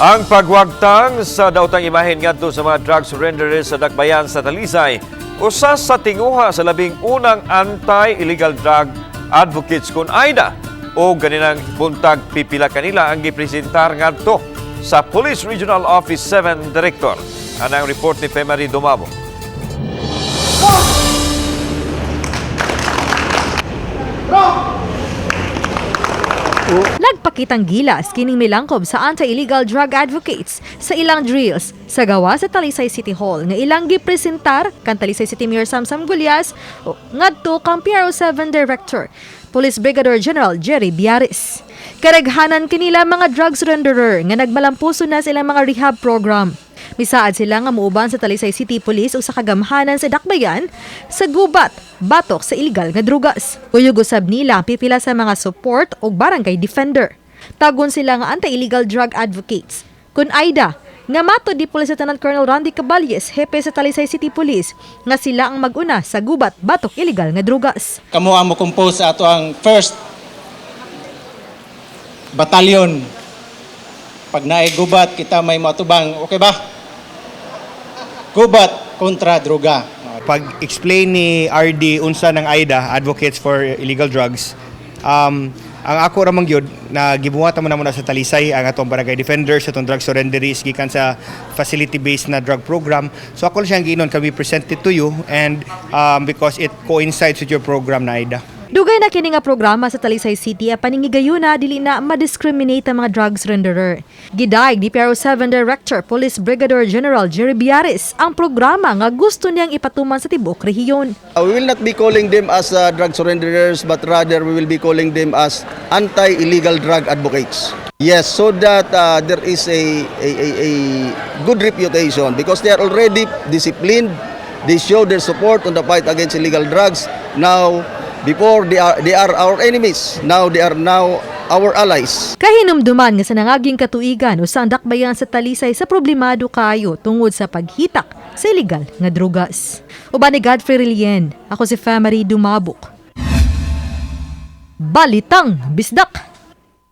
Ang pagwagtang sa daotang imahen ngadto sa mga drug surrenderers sa Dakbayan sa Talisay, usa sa tinguha sa labing unang anti-illegal drug advocates kon AIDA, o ganinang buntag pipila kanila ang gipresentar ngadto sa Police Regional Office 7 Director. Anang report ni Femary Dumabo. Nagpakitang gilas kining milangkob sa anti-illegal drug advocates sa ilang drills sa gawa sa Talisay City Hall nga ilang gipresentar kan Talisay City Mayor Samsam Gullas ngadto kang PRO7 Director Police Brigadier General Jerry Biaris. Karaghanan kanila mga drug surrenderer nga nagmalampuso na sa ilang mga rehab program. Misaad sila nga muuban sa Talisay City Police ug sa kagamhanan sa Dakbayan sa gubat, batok sa illegal nga drugas. Kuyog usab nila ang pipila sa mga support og barangay defender. Tagon sila nga anti-illegal drug advocates. Kun AIDA, nga matod ni Police Lieutenant Colonel Randy Caballes, hepe sa Talisay City Police, nga sila ang maguna sa gubat batok illegal nga drugas. Kamo ang mo-compose sa ato ang first batalyon. Pag naay gubat, kita may matubang. Okay ba? Gubat kontra droga. Pag-explain ni RD unsa ng AIDA, Advocates for Illegal Drugs, ang ako ramang gyud na gibuhat man namo na sa Talisay ang atong barangay defenders, atong drug surrenderies gikan sa facility based na drug program. So ako lang siyang giinon kami present it to you and because it coincides with your program na AIDA. Dugay na kini nga programa sa Talisay City apan gihigayuna dili na ma-discriminate ang mga drugs renderer. Gidayeg ni PRO7 Director Police Brigadier General Jerry Biaris ang programa nga gusto niyang ipatuman sa tibuok rehiyon. We will not be calling them as drug surrenderers, but rather we will be calling them as anti-illegal drug advocates. Yes, so that there is a good reputation because they are already disciplined. They show their support on the fight against illegal drugs. Now, before they are our enemies. Now they are now our allies. Kahinumduman nga sa nangaging katuigan usa ang dakbayan sa Talisay sa problemado kaayo tungod sa paghitak sa illegal nga drugas. Uban ni Godfrey Relien, ako si Famary Dumabok. Balitang Bisdak.